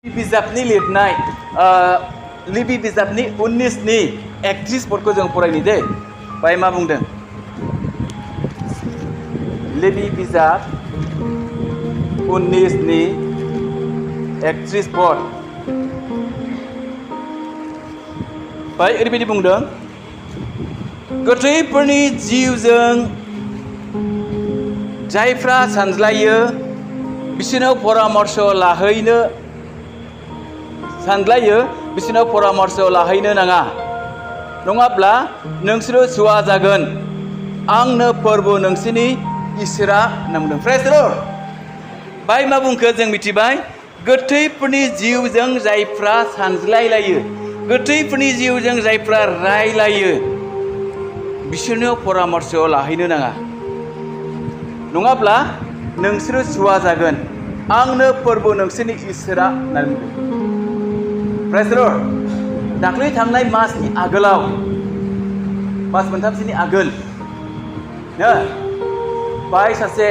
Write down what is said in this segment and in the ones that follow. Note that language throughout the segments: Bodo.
बिजाबनि लिरनाय लिबि बिजाबनि 19नि एक्ट्रिस बर्डखौ जों फरायनि दे बाय मा बुंदों लिबि बिजाब 19नि एक्ट्रिस बर्ड बाय ओरैबायदि बुंदों गोथैफोरनि जिउजों जायफ्रा सानज्लायो बिसोरनाव परामर्श लाहैनो बिसोरनाव परामर्श लाहैनो नाङा नङाब्ला नोंसोरो सुवा जागोन आंनो फोरबो नोंसोरनि इसोरा होनना बुंदों प्रेज द लर्ड बाय मा बुंखो जों मिथिबाय गोथैफोरनि जिउजों जायफ्रा सानज्लायलायो गोथैफोरनि जिउजों जायफ्रा रायलायो बिसोरनाव परामर्श लाहैनो नाङा नङाब्ला नोंसोरो सुवा जागोन आंनो फोरबो नोंसोरनि इसोरा होननानै बुंदों प्रेज द लर्ड दाख्लै थांनाय मासनि आगोलाव मास मोनथामसोनि आगोल बाय सासे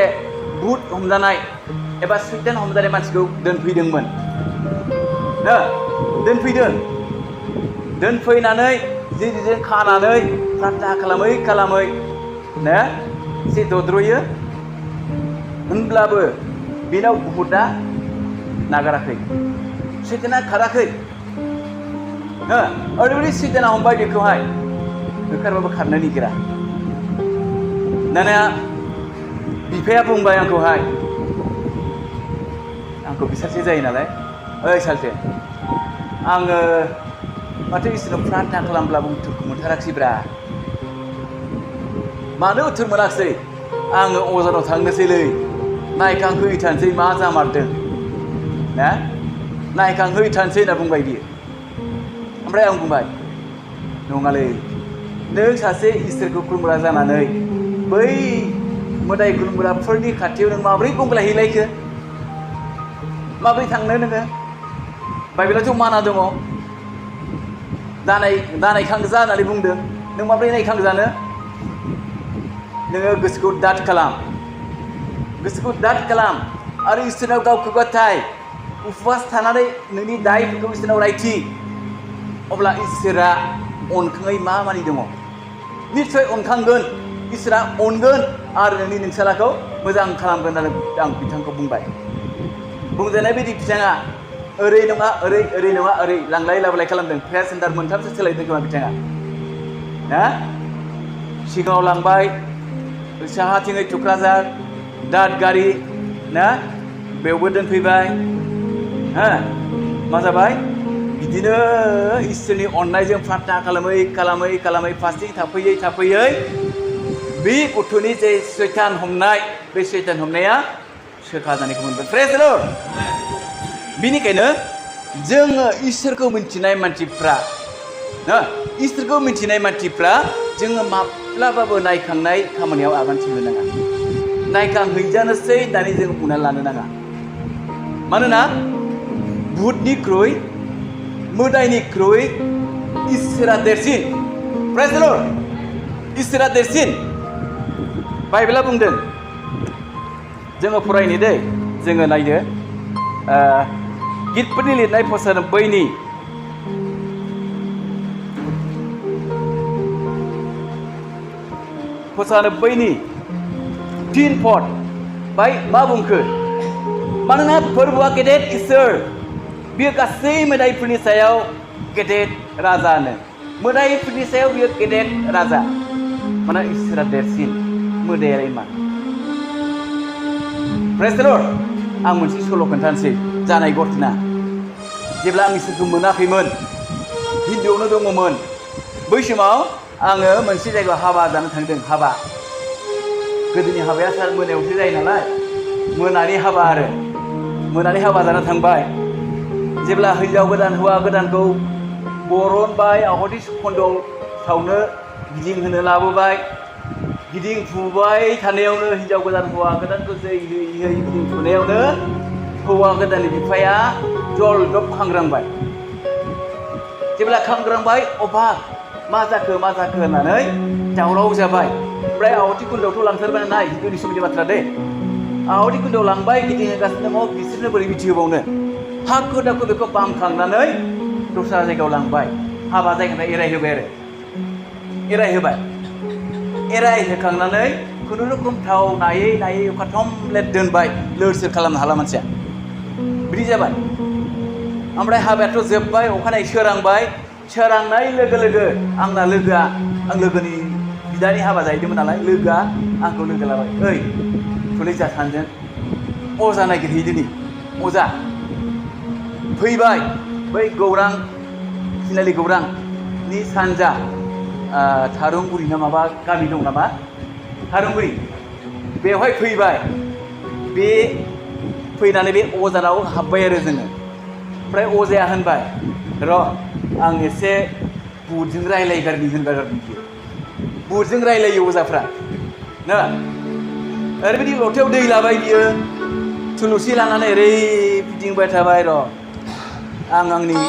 भुत हमजानाय एबा सैतान हमजानाय मानसिखौ दोनफैदोंमोन दोनफैनानै जेजों खानानै प्रार्थना खालामै एसे दद्रयो होनब्लाबो बेनाव भुतआ नागाराखै सैताना खाराखै ओरैबायदि सैताना हमबाय बेखौहाय होखारबाबो खारनो नागिरा दाना बिफाया बुंबाय आंखौ बिसारसे जायो नालाय ओइ सालथे आङो माथो इसोरनाव प्रार्थना खालामब्लाबो उत्तरखौ मोनथाराखिसैब्रा मानो उत्तर मोनाखिसै आङो अजानाव थांनोसैलै नायखांहैथारनोसै मा जामारदों ना नायखांहैथारनोसै होनना बुंबाय बियो ओमफ्राय आं बुंबाय नङालै नों सासे इसोरखौ खुलुमग्रा जानानै बै मोदाय खुलुमग्राफोरनि खाथियाव नों माब्रै गंग्लायहैलायखो माब्रै थांनो नोङो बाइबेलावथ' माना दङ दानायखांजा होननानै बुंदों नों माब्रै नायखांजानो नोङो गोसोखौ दाद खालाम आरो इसोरनाव गावखौ गथाय उपवास थानानै नोंनि दायफोरखौ इसोरनाव रायथि अब्ला इसोरा अनखाङै मा मानि दङ निस्सय अनखांगोन इसोरा अनगोन आरो नोंनि नोंसालाखौ मोजां खालामगोन होननानै आं बिथांखौ बुंबाय बुंजानाय बायदि बिथाङा ओरै नङा ओरै नङा ओरै लांलाय लाबोलाय खालामदों फेयार सेन्टार मोनथामसो सोलायदों खोमा बिथाङा ना सिगाङाव लांबाय साहाथिङै थुक्राझार दादगारि ना बेयावबो दोनफैबाय मा जाबाय बिदिनो इसोरनि अननायजों प्रार्थना खालामै फास्टिं थाफैयै बे गथ'नि जे सैतान हमनाय बे सैतान हमनाया सोखा जानायखौ मोनबाय प्रेज द लर्ड बेनिखायनो जोङो इसोरखौ मिथिनाय मानसिफ्रा जोङो माब्लाबाबो नायखांनाय खामानियाव आगान सुरनो नाङा नायखांहैजानोसै होननानै जों बुंनानै लानो नाङा मानोना भुतनिख्रुइ मोदायनिख्रुइ इसोरा देरसिन प्रेज द लर्ड इसोरा देरसिन बाइबेला बुंदों जोङो फरायनि दै जोङो नायदो गितफोरनि लिरनाय पसानब्बैनि 3 पद बाय मा बुंखो मानोना फोरबोआ गेदेर इसोर बियो गासै मोदायफोरनि सायाव गेदेर राजानो मोदायफोरनि सायाव बियो गेदेर राजा मानोना इसोरा देरसिन मोदायारि मा प्रेज द लर्ड आं मोनसे सल' खोन्थानोसै जानाय घटना जेब्ला आं इसोरखौ मोनाखैमोन हिन्दुआवनो दङमोन बै समाव आङो मोनसे जायगायाव हाबा जानो थांदों गोदोनि हाबाया सार मोनायावसो जायो नालाय मोनानि हाबा जानो थांबाय जेब्ला हिन्जाव गोदान हौवा गोदानखौ बरनबाय आहुति खन्दआव सावनो गिदिंहोनो लाबोबाय गिदिंफुबाय थानायावनो हिन्जाव गोदान हौवा गोदानखौ जै होयै गिदिंफुनायावनो हौवा गोदाननि बिफाया जलदब खांग्रांबाय जेब्ला खांग्रांबाय अबाक मा जाखो होननानै दावराव जाबाय ओमफ्राय आहुति खन्दआवथ' लांथारबाय नालाय हिन्दुनि सोमोन्दै बाथ्रा दे आहुति खन्दआव लांबाय गिदिंहोगासिनो दङ बिसोरनो बोरै मिथिहोबावनो हाखु दाखु बेखौ बामखांनानै दस्रा जायगायाव लांबाय हाबा जायगानिफ्राय एरायहोबाय आरो एरायहोबाय एरायहोखांनानै खुनुरुखुम थाव नायै नायै अखा थमब्लेट दोनबाय लोर सोर खालामनो हाला मानसिया बिदि जाबाय ओमफ्राय हाबायाथ' जोब्बाय अखानायै सोरांबाय सोरांनाय लोगो लोगो आंना लोगोआ आं लोगोनि बिदानि हाबा जाहैदोंमोन नालाय लोगोआ आंखौ लोगो लाबाय ओइ थुलै जा सानजों अजा नागिरहैदोनि अजा फैबाय बै गौरां तिनालि गौरांनि सानजा थारुंगुरि ना माबा गामि दं नामा थारुंगुरि बेवहाय फैबाय बे फैनानै बे अजानाव हाबबाय आरो जोङो ओमफ्राय अजाया होनबाय र' आं एसे बुटजों रायलायगारनि होनबाय बियो बुटजों रायलायो अजाफ्रा ना ओरैबायदि लथायाव दै लाबाय बियो थुलुसि लानानै ओरै फिदिंबाय थाबाय र' आं आंनि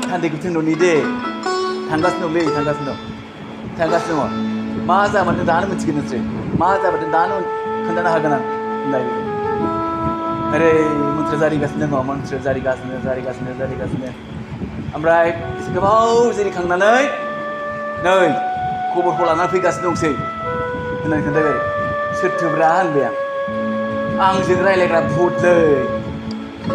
थान्दैखौ थिनहरनि दे थांगासिनो दंलै थांगासिनो दङ मा जामारदों दानो मिथिगोन नोंसोर मा जामारदों दानो खोन्थानो हागोन आं होनलाय ओरै मन्थ्र जारिगासिनो दङ मन्थ्र जारिगासिनो ओमफ्राय एसे गोबाव जिरिखांनानै नै खबरखौ लानानै फैगासिनो दंसै होननानै खोन्थाबाय सोरथोब्रा होनबाय आं आंजों रायलायग्रा भुतलै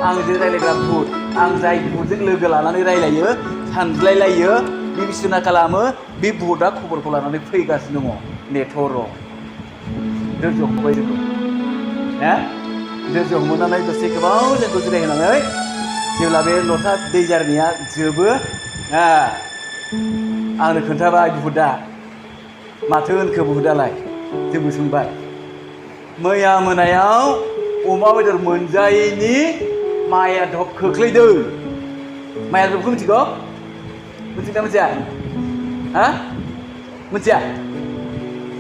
आंजों रायलायग्रा भुत आं जाय भुतजों लोगो लानानै रायलायो सानज्लायलायो बिबिसना खालामो बे भुतआ खबरखौ लानानै फैगासिनो दङ नेथ' र' दोरजों हमबाय जोंखौ ना दोरजों हमनानै दसे गोबाव जोंखौ जिरायहोनानै जेब्ला बे लथा दै जारनिया जोबो आंनो खोन्थाबाय भुतआ माथो होनखो भुतआलाय जोंबो सोंबाय मैया मोनायाव अमा बेदर मोनजायैनि माइया धब खोख्लैदों माइया धबखौ मिथिगौ मिथिगोना मिथिया हा मिथिया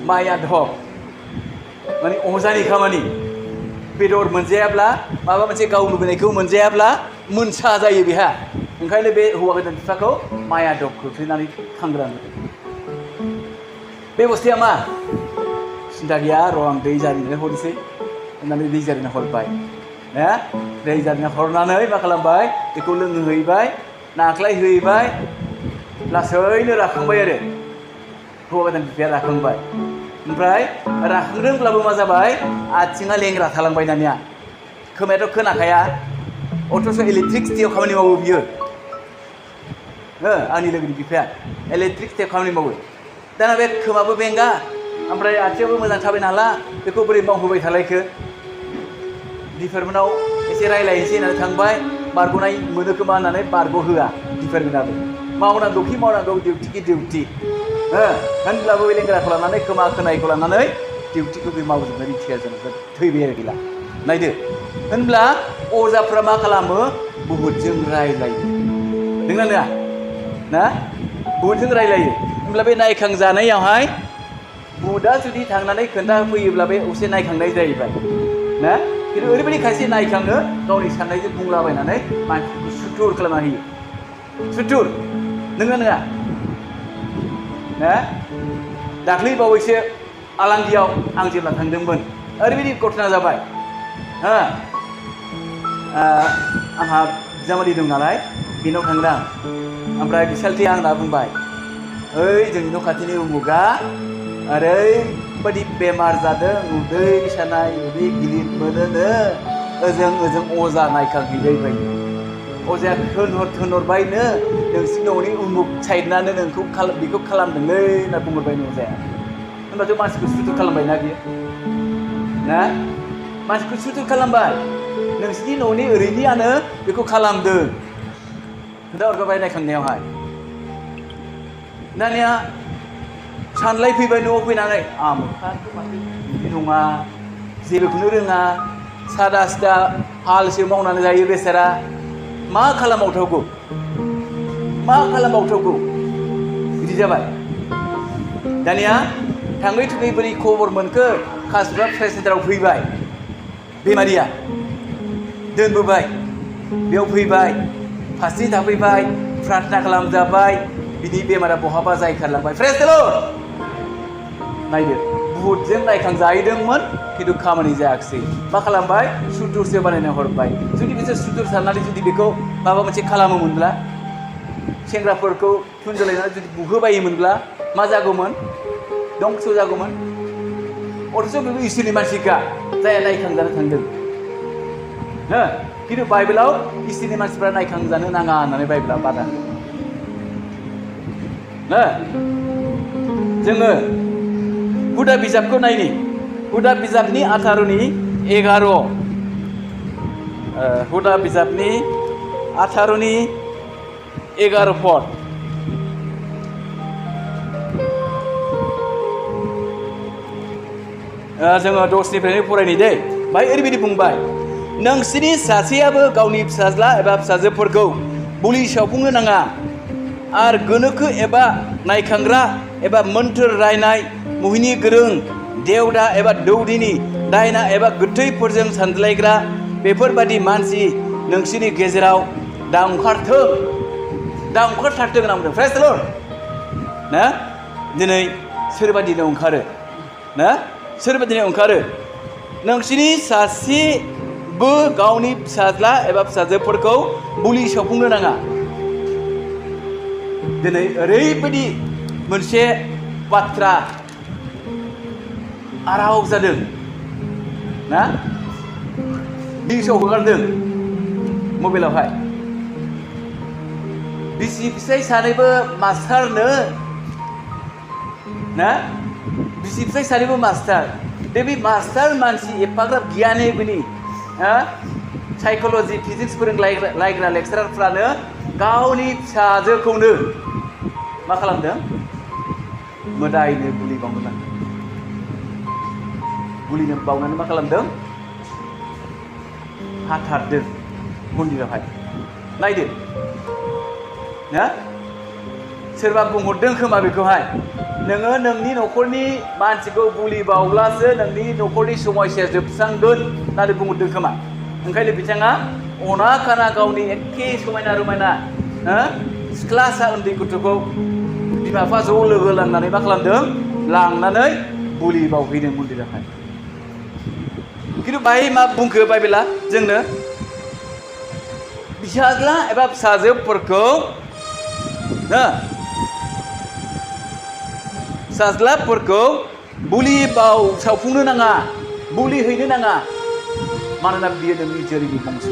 माइया धब माने अजानि खामानि बेदर मोनजायाब्ला माबा मोनसे गाव लुबैनायखौ मोनजायाब्ला मोनसा जायो बेहा ओंखायनो बे हौवा गोदान बिफाखौ माइया धब खोख्लैनानै खांग्रां बे बस्थाया मा सिन्था गैया र' आं दै जारिनानै हरनोसै होननानै दै जारिना हरबाय ना दै जारिना हरनानै मा खालामबाय बेखौ लोंहोहैबाय नाख्लायहैबाय लासैनो राखांबाय आरो हौवा गोदान बिफाया राखांबाय ओमफ्राय राखांदोंब्लाबो मा जाबाय आथिङा लेंग्रा थालांबाय दानिया खोमायाथ' खोनाखाया अथ'स' इलेक्ट्रिसिटियाव खामानि मावो बियो आंनि लोगोनि बिफाया इलेक्ट्रिसिटियाव खामानि मावो दाना बे खोमाबो बेंगा ओमफ्राय आथिङाबो मोजां थाबाय नाला बेखौ बोरै मावहोबाय थालायखो डिपार्टमेन्टआव एसे रायलायनोसै होननानै थांबाय बारग'नाय मोनो खोमा होननानै बारग'होआ डिपार्टमेन्टआबो मावनांगौ डिउटिखि डिउटि होनब्लाबो बे लेंग्राखौ लानानै खोमा खोनायखौ लानानै डिउटिखौ बे मावजोबनो रिथिया जानानै थैबाय आरो गैला नायदो होनब्ला अजाफ्रा मा खालामो बुहुतजों रायलायो नोंना नङा ना बुहुतजों रायलायो होनब्ला बे नायखांजानायावहाय बुहुतआ जुदि थांनानै खोन्थाफैयोब्ला बे असे नायखांनाय जाहैबाय ना खिन्थु ओरैबायदि खायसे नायखाङो गावनि साननायजों बुंलाबायनानै मानसिफोरखौ सुथुर खालामना होयो सुथुर नोंना नङा ना दाख्लै बावैसो आलांगियाव आं जेब्ला थांदोंमोन ओरैबायदि घटना जाबाय आंहा बिजामादै दं नालाय बेनाव थांदों ओमफ्राय बिसालथि आंना बुंबाय ओइ जोंनि न' खाथिनि उमुगा ओरैबायदि बेमार जादों उदै सानाय उदै गिलिर मोनोनो ओजों अजा नायखांहैलायबाय अजाया थोनहरबायनो नोंसिनि न'नि उमुग साइडनानो नोंखौ बेखौ खालामदोंलै होनना बुंहरबायनो अजाया होनबाथ' मानसिखौ सुथुर खालामबायना बियो ना मानसिखौ सुथुर खालामबाय नोंसिनि न'नि ओरैनियानो बेखौ खालामदों खोन्थाहरबाय नायखांनायावहाय दानिया सानलाय फैबाय न'आव फैनानै आमोखाथ' माथो बिदि नङा जेबोखौनो रोङा सादा सिदा हालसो मावनानै जायो बेसारा मा खालामबावथावगौ बिदि जाबाय दानिया थाङै थुङै बोरै खबर मोनखो कासिफा प्राइभेट सेन्टाराव फैबाय बेमारिया दोनबोबाय बेयाव फैबाय फारसे थाफैबाय प्रार्थना खालामजाबाय बिनि बेमारा बहाबा जायखारलांबाय प्रेज द लर्ड नायदो बुहुदजों नायखांजाहैदोंमोन खिन्थु खामानि जायाखिसै मा खालामबाय सुथुरसो बानायना हरबाय जुदि बिसोर सुथुर साननानै जुदि बेखौ माबा मोनसे खालामोमोनब्ला सेंग्राफोरखौ थुनजलायनानै जुदि बुहोबायोमोनब्ला मा जागौमोन दंस' जागौमोन अथ'स' बेबो इसोरनि मानसिखा जाया नायखांजानो थांदों हो खिन्थु बाइबेलाव इसोरनि मानसिफ्रा नायखांजानो नाङा होननानै बाइबेला बादा हो जोङो हुदा बिजाबखौ नायनि हुदा बिजाबनि 18नि 11 हुदा बिजाबनि 18नि 11 पद जोङो 10निफ्रायनो फरायनि दे बाय ओरैबायदि बुंबाय नोंसिनि सासेयाबो गावनि फिसाज्ला एबा फिसाजोफोरखौ बुलि सावफुंनो नाङा आरो गोनोखो एबा नायखांग्रा एबा मोन्थोर रायनाय मुहिनि गोरों देवदा एबा दौदिनि दायना एबा गोथैफोरजों सानज्लायग्रा बेफोरबादि मानसि नोंसिनि गेजेराव दा ओंखारथारथों होनना बुंदों प्रेज द लर्ड ना दिनै सोरबादिनो ओंखारो ना सोरबादिनो ओंखारो नोंसिनि सासेबो गावनि फिसाज्ला एबा फिसाजोफोरखौ बुलि सावफुंनो नाङा दिनै ओरैबायदि मोनसे बाथ्रा आराव जादों ना निउसाव हगारदों मबाइलावहाय बिसि फिसाय सानैबो मास्टारनो ना बिसि फिसाय सानैबो मास्टार बे मास्टार मानसि एफाग्राब गियानि बिनि साइकोलॉजी फिजिक्स फोरोंलायग्रा लेक्सारारफ्रानो गावनि फिसाजोखौनो मा खालामदों मोदायनो बुलि बावनो बुलिनो बावनानै मा खालामदों हाथारदों मन्दिरावहाय नायदो ना सोरबा बुंहरदों खोमा बेखौहाय नोङो नोंनि न'खरनि मानसिखौ बुलि बावब्लासो नोंनि न'खरनि समस्या जोबस्रांगोन होननानै बुंहरदों खोमा ओंखायनो बिथाङा अना खाना गावनि एखे समायना रमायना सिख्लासा उन्दै गथ'खौ बिमा बिफा ज' लोगो लांनानै मा खालामदों लांनानै बुलि बावहैदों मन्दिरावहाय खिन्थु बाहाय मा बुंखो बाइबेला जोंनो फिसाज्ला एबा फिसाजोफोरखौ फिसाज्लाफोरखौ बुलि सावफुंनो नाङा बुलि हैनो नाङा मानोना बियो नोंनि जोलैनि बंस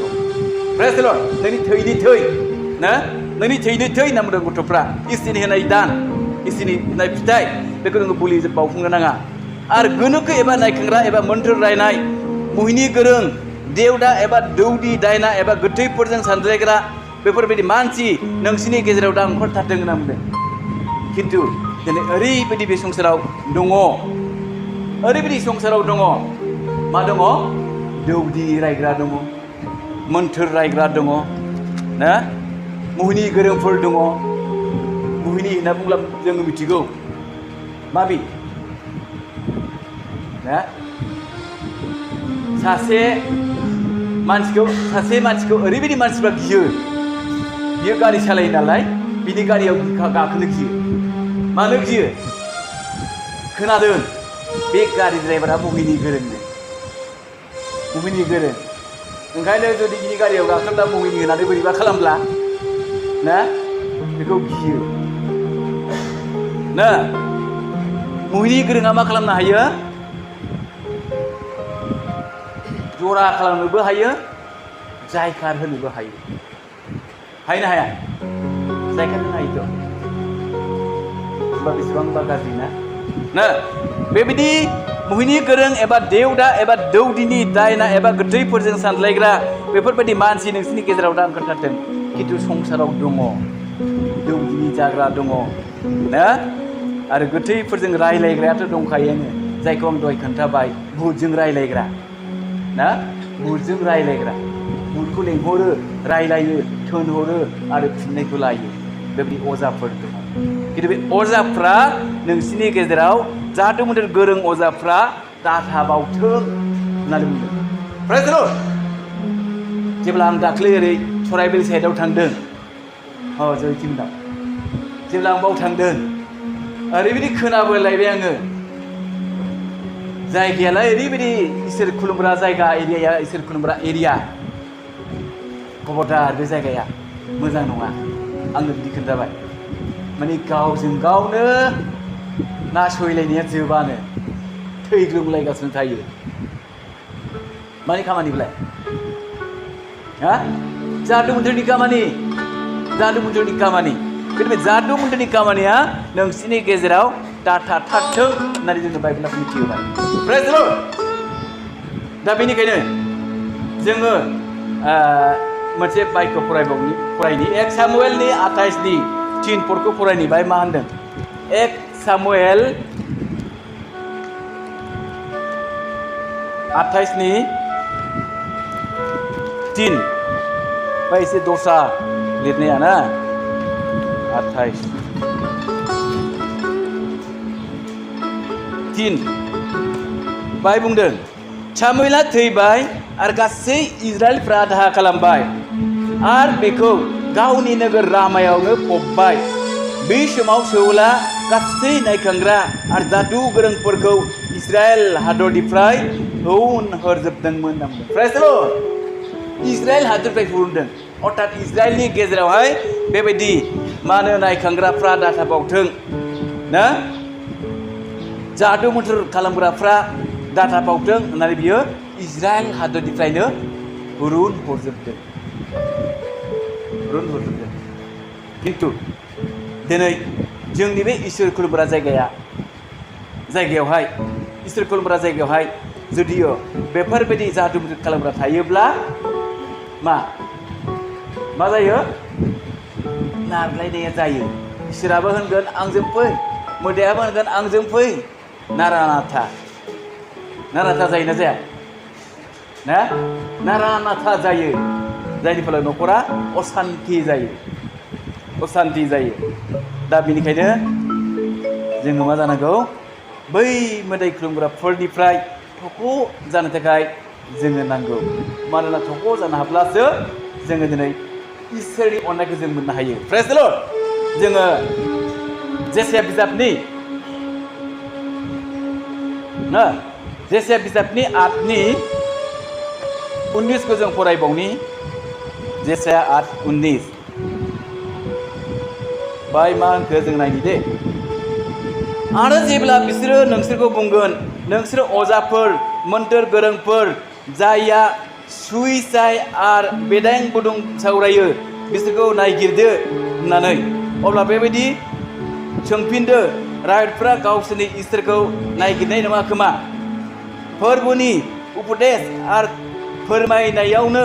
प्रेज द लर्ड नोंनि थैनि थै ना नोंनि थैनि थै होनना बुंदों गथ'फ्रा इसोरनि होनाय दान इसोरनि होनाय फिथाइ बेखौ नोङो बुलि बावफुंनो नाङा आरो गोनोखो एबा नायखांग्रा एबा मोन्थोर रायनाय मुहिनि गोरों देवदा एबा दौदी दायना एबा गोथैफोरजों सानज्लायग्रा बेफोरबायदि मानसि नोंसिनि गेजेराव दा ओंखारथारदों होनना बुंदों खिन्थु दिनै ओरैबायदि बे संसाराव दङ ओरैबायदि संसाराव दङ मा दङ दौदी रायग्रा दङ मोन्थोर रायग्रा दङ ना मुहिनि गोरोंफोर दङ मुहिनि होनना बुंब्ला जों मिथिगौ माबि ना सासे मानसिखौ ओरैबायदि मानसिफ्रा गियो बियो गारि सालायो नालाय बिनि गारियाव गाखोनो गियो मानो गियो खोनादों बे गारि ड्राइभारा मुहिनि गोरोंनो मुहिनि गोरों ओंखायनो जुदि बिनि गारियाव गाखोब्ला मुहिनि होनानै बोरैबा खालामब्ला ना बेखौ गियो ना मुहिनि गोरोङा मा खालामनो हायो जरा खालामनोबो हायो जायखार होनोबो हायो हायो ना हाया जायखार होनो हायोथ' होमबा बेसेबांबा गाज्रि ना बेबायदि मुहिनि गोरों एबा देवदा एबा दौदिनि दायना एबा गोथैफोरजों सानज्लायग्रा बेफोरबायदि मानसि नोंसिनि गेजेराव दा ओंखारथारदों खिन्थु संसाराव दङ दौदिनि जाग्रा दङ ना आरो गोथैफोरजों रायलायग्रायाथ' दंखायोआनो जायखौ आं दहाय खोन्थाबाय भुतजों रायलायग्रा ना भुतजों रायलायग्रा भुतखौ लेंहरो रायलायो थोनहरो आरो फिननायखौ लायो बेबायदि अजाफोर दङ खिन्थु बे अजाफ्रा नोंसिनि गेजेराव जाहाथे मोनसे गोरों अजाफ्रा दाथाबावथों होननानै बुंदों प्रेज द लर्ड जेब्ला आं दाख्लै ओरै सराइबिल साइडआव थांदों जयथिंदाव जेब्ला आं बाव थांदों ओरैबायदि खोनाबोलायबाय आङो जायगायालाय ओरैबायदि इसोर खुलुमग्रा जायगा एरियाया इसोर खुलुमग्रा एरिया खबरदार बे जायगाया मोजां नङा आंनो बिदि खोन्थाबाय माने गावजों गावनो नासयलायनाया जोबानो थैग्रोमलायगासिनो थायो मानि खामानि बेलाय हा जादु मन्त्रनि खामानि जादु मन्त्रनि खामानि बे जादु मन्त्रनि खामानिया नोंसिनि गेजेराव दाथा थाथों होननानै जोङो बाइबेलाव मिथिहोबाय प्रेज द लर्ड दा बेनिखायनो जोङो मोनसे बाइक फरायनि 1 सामुएलनि 28नि 3 फरायनि बाय मा होनदों 1 सामुएल 28नि 3 बाय एसे दस्रा लिरनाया ना 28 3 बाय बुंदों सामुएला थैबाय आरो गासै इजराइलफ्रा दाहा खालामबाय आरो बेखौ गावनि नोगोर रामायावनो फबबाय बे समाव साउला गासै नायखांग्रा आरो जादु गोरोंफोरखौ इजराइल हादरनिफ्राय होनहरजोबदोंमोन होनना बुंदों प्रेज द लर्ड इजराइल हादरनिफ्राय होनदों अर्थात इजराइलनि गेजेरावहाय बेबायदि मा होनो नायखांग्राफ्रा दाथा बावथों ना जादु मन्त्र खालामग्राफ्रा दाथा बावथों होननानै बियो इजराइल हादरनिफ्रायनो हुरुन हरजोबदों खिन्थु दिनै जोंनि बे इसोर खुलुमग्रा जायगायावहाय इसोर खुलुमग्रा जायगायावहाय जुदियो बेफोरबायदि जादु मन्त्र खालामग्रा थायोब्ला मा जायो नारलायनाया जायो इसोराबो होनगोन आंजों फै मोदायाबो होनगोन आंजों फै नारा नाथा जायोना जाया ना नारा नाथा जायो जायनि फलाव न'खरा असान्ति जायो दा बेनिखायनो जोङो मा जानांगौ बै मोदाय खुलुमग्राफोरनिफ्राय थख' जानो थाखाय जोङो नांगौ मानोना थख' जानो हाब्लासो जोङो दिनै इसोरनि अननायखौ जों मोननो हायो प्रेज द लर्ड जोङो जेसाया बिजाबनि 8नि 19 जों फरायबावनि जेसाया 8:19 बाय मा होनखो जों नायनि दे आरो जेब्ला बिसोरो नोंसोरखौ बुंगोन नोंसोर अजाफोर मोन्थोर गोरोंफोर जायया सुइसाय आरो बेदां बुदुं सावरायो बिसोरखौ नायगिरदो होननानै अब्ला बेबायदि सोंफिनदो रायतफ्रा गावसोरनि इसोरखौ नायगिरनाय नङा खोमा फोरबोनि उपदेश आरो फोरमायनायावनो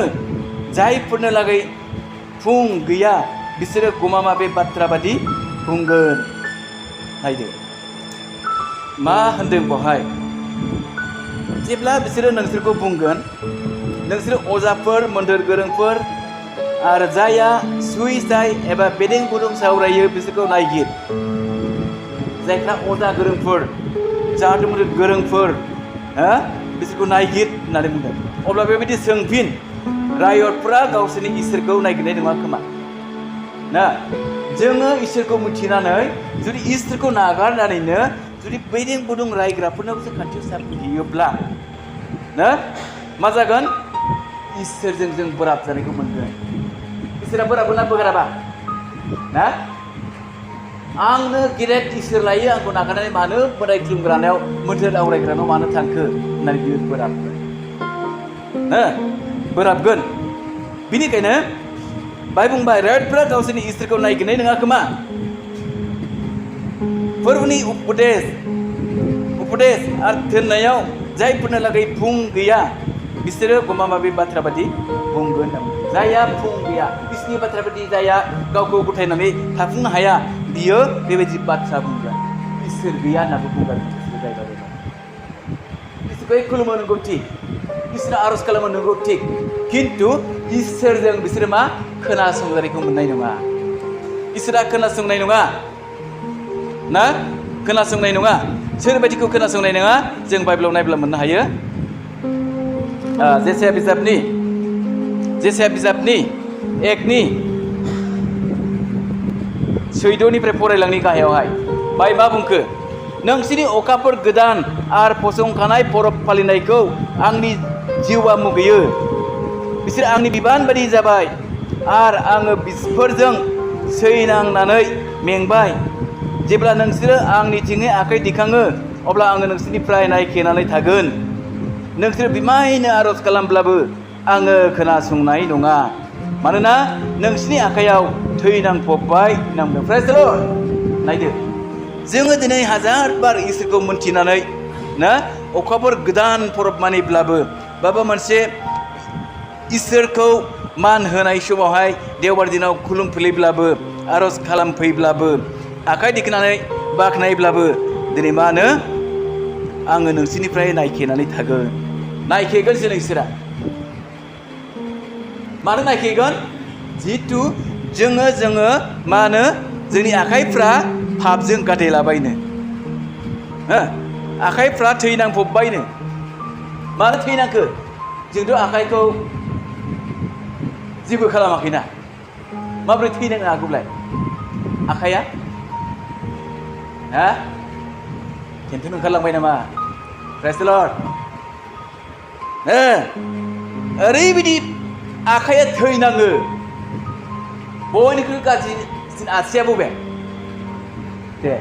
जायफोरनो लागै फुं गैया बिसोरो गमामा बे बाथ्रा बादि बुंगोन नायदो मा होनदों बेवहाय जेब्ला बिसोरो नोंसोरखौ बुंगोन नोंसोर अजाफोर मोन्थोर गोरोंफोर आरो जायहा सुइसाय एबा बेदें बुदुं सावरायो बिसोरखौ नायगिर जायफ्रा अजा गोरोंफोर जादु मन्त्र गोरोंफोर बिसोरखौ नायगिर होननानै बुंदों अब्ला बेबायदि सोंफिन रायतफ्रा गावसोरनि इसोरखौ नायगिरनाय नङा खोमा ना जोङो इसोरखौ मिथिनानै जुदि इसोरखौ नागारनानैनो जुदि बेदें बुदुं रायग्राफोरनावसो खाथियाव साफिहैयोब्ला ना मा जागोन इसोरजों जों बोराब जानायखौ मोनगोन इसोरा बोराबगोन ना बोराबा ना आंनो गेदेर इसोर लायो आंखौ नागारनानै मानो बोराय खुलुमग्रानायाव मोन्थोर आवरायग्रानाव मानो थांखो होननानै बियो बोराबगोन बिनिखायनो बाय बुंबाय रायतफ्रा गावसोरनि इसोरखौ नायगिरनाय नङा खोमा फोरबोनि उपदेश आरो दोननायाव जायफोरनो लागै फुं गैया बिसोरो गमामाबि बाथ्रा बादि बुंगोन जायहा फुं गैया बिसोरनि बाथ्रा बादि जायहा गावखौ गथायनानै थाफुंनो हाया बियो बेबायदि बाथ्रा बुंगोन इसोर गैया होननानै बुंगोन इसोरखौ खुलुमो नंगौ थिग इसोर आरज खालामो नंगौ थिग खिन्थु इसोरजों बिसोरो मा खोनासंजानायखौ मोननाय नङा इसोरा खोनासंनाय नङा ना खोनासंनाय नङा सोरबायदिखौ खोनासंनाय नङा जों बाइबेलाव नायब्ला मोननो हायो जेसाया बिजाबनि 1नि 14 फरायलांनि गाहायावहाय बाय मा बुंखो नोंसिनि अखाफोर गोदान आरो फसंखानाय फरब फालिनायखौ आंनि जिउआ मुगैयो। बिसोर आंनि बिबान बायदि जाबाय आरो आङो बिसोरजों सैनांनानै मेंबाय। जेब्ला नोंसोरो आंनिथिङै आखाइ दिखाङो अब्ला आङो नोंसोरनिफ्राय नायखेनानै थागोन। नोंसोर बिमायनो आरज खालामब्लाबो आङो खोनासंनाय नङा, मानोना नोंसिनि आखायाव थैनांफबबाय होनना प्रेज द लर्ड। नायदो, जोङो दिनै हाजार बार इसोरखौ मोनथिनानै ना अखाफोर गोदान फरब मानिब्लाबो माबा मोनसे इसोरखौ मान होनाय समावहाय देवबार दिनाव खुलुमफैब्लाबो आरज खालामफैब्लाबो आखाइ दिखांनानै बाख्नायब्लाबो दिनै मा होनो आङो नोंसिनिफ्राय नायखेनानै थागोन। नायखेगोन जों इसोरा। मानो नायखेगोन? जिहेथु जोङो मा होनो जोंनि आखाइफ्रा पापजों गाथायलाबायनो, आखाइफ्रा थैनांफबबायनो। मानो थैनांखो? जोंथ' आखाइखौ जेबो खालामाखैना, माबोरै थैनांनो हागौलाय आखाइया? टेनसन ओंखारलांबाय नामा? प्रेज द लर्ड। ओरैबायदि आखाइया थैनाङो। बयनिख्रुइ गाज्रिसिन आसिया बबे? दे,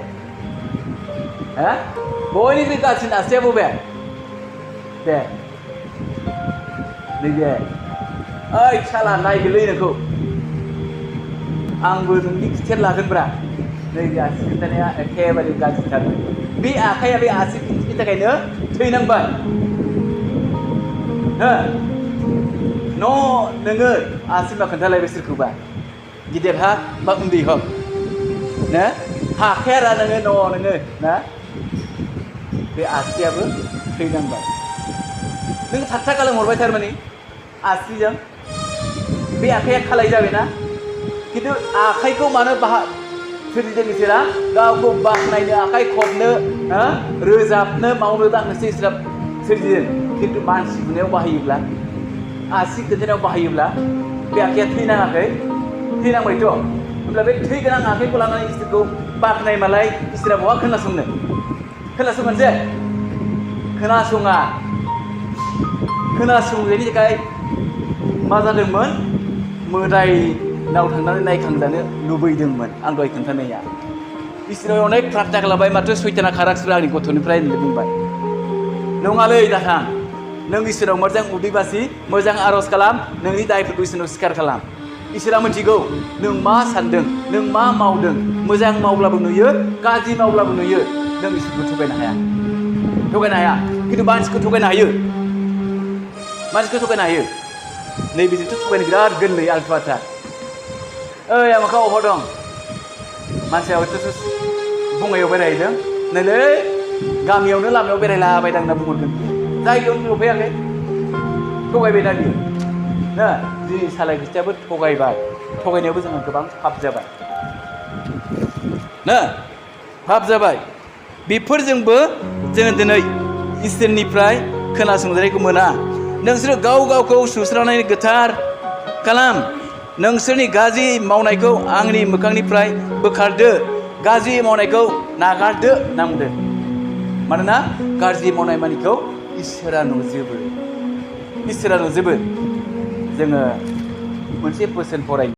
बयनिख्रुइ गाज्रिसिन आसिया बबे? दे, नैबे। ओइ साला नायगोलै नोंखौ, आंबो नोंनि खिथेर लागोनब्रा। नैबे आसि खिन्थानाया एखेबारे गाज्रिथार। बे आखाइया बे आसि खिन्थिनि थाखायनो थैनांबाय। नोङो आसि मा खोन्थालायबाय सोरखौबा, गिदिर हक बा उन्दै हक, हाखायारा नोङो नोङो ना, बे आसियाबो थैनांबाय। नों ठाट्टा खालामहरबाय थारमाने आसिजों, बे आखाइया खालाय जाबायना। खिन्थु आखाइखौ मानो सोरजिदों इसोरा? गावखौ बाख्नायनो, आखाइ खबनो, रोजाबनो, मावनो दांनोसो इसोरा सोरजिदों। खिन्थु मानसि बुनायाव बाहायोब्ला, आसि खोन्थानायाव बाहायोब्ला बे आखाइया थैनाङाखै? थैनांबायथ'। होमब्ला बे थै गोनां आखाइखौ लानानै इसोरखौ बाख्नाय मालाय इसोरा बहा खोनासंनो? खोनासंगोन जे? खोनासङा। खोनासंनायनि थाखाय मा जादोंमोन? मोदायनाव थांनानै नायखांजानो लुबैदोंमोन। आं दहाय खोन्थानाया इसोरा अनेक प्रार्थना खालामबाय, माथो सैताना खाराखिसै आंनि गथ'निफ्राय होननानै बुंबाय। नङालै दाथां, नों इसोराव मोजां उदै बासि, मोजां आरज खालाम, नोंनि दायफोरखौ इसोरनाव स्वीकार खालाम। इसोरा मिथिगौ नों मा सानदों, नों मा मावदों। मोजां मावब्लाबो नुयो, गाज्रि मावब्लाबो नुयो। नों इसोरखौ थगायनो हाया, थगायनो हाया। खिन्थु मानसिखौ थगायनो हायो, मानसिखौ थगायनो हायो। नैबेजोंथ' थगायनो बिराद गोरलै, आल्थु आल्था। ओइ आमोखा अबाव दं? मानसिया हयथ' बङाइयाव बेरायहैदों, नैलै गामियावनो लामायाव बेरायलाबायदां होनना बुंहरगोन। जायगायावनो लुबैयाखै, थगायबायना बियो। दिनै सालाय खृष्टियाबो थगायबाय। थगायनायावबो जोंहा गोबां पाप जाबाय, पाप जाबाय। बेफोरजोंबो जोङो दिनै इसोरनिफ्राय खोनासंजानायखौ मोना। नोंसोरो गाव गावखौ सुस्रांनानै गोथार खालाम। नोंसोरनि गाज्रि मावनायखौ आंनि मोखांनिफ्राय बोखारदो, गाज्रि मावनायखौ नागारदो होनना बुंदों। मानोना गाज्रि मावनाय मानिखौ इसोरा नुजोबो, इसोरा नुजोबो। जोङो मोनसे बोसोन फरायनो